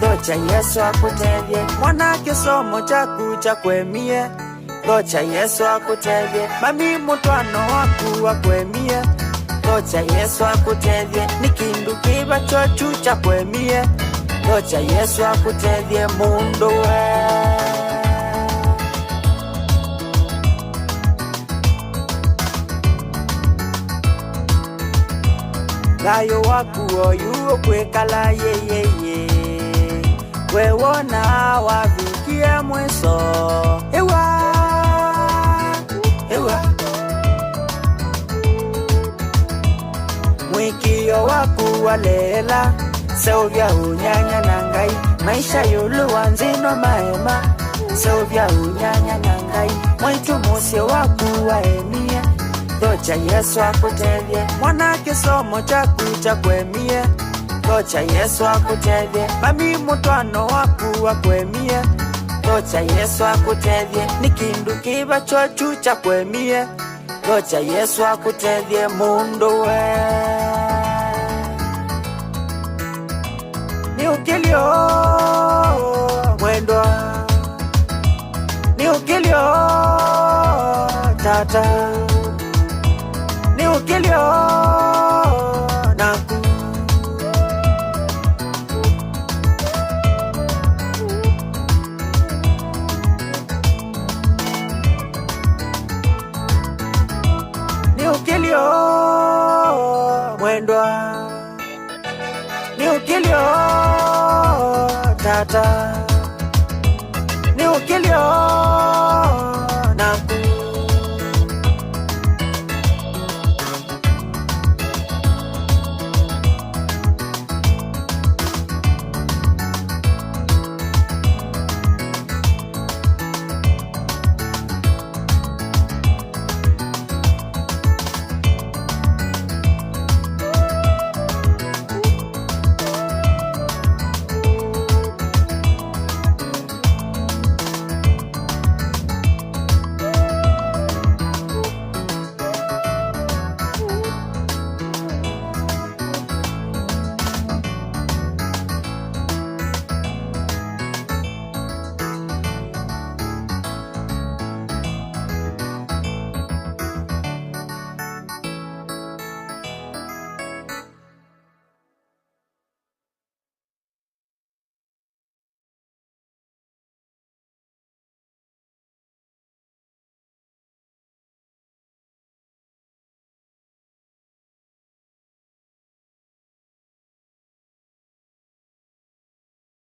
Thocha Yesu akutethye mwana kisomo chaku chakwemie. Thocha Yesu akutethye mami mutwano waku wakwemie. Thocha Yesu akutethye ni kindu kiva chochu chakwemie. Thocha Yesu akutethye mundu we. Thayo waku oyu ukwikala yeyeye wewona wavikie mwiso ewa ewa mwikio waku walela seuvya unyanya na ngai maisha yulu wanzino maema seuvya unyanya na ngai mwaitu musye waku waemie. Thocha Yesu akutethye mwana kisomo chaku chakwemie. Thocha Yesu akutethye mami mutwano waku wakwemie. Thocha Yesu akutethye ni kindu kiva chochu chakwemie. Thocha Yesu akutethye mundu we. Ni ukilio mwendwa, ni ukilio tata, ni ukilio naku. Ni ukilio mwendwa, ni ukilio tata, ni ukilio.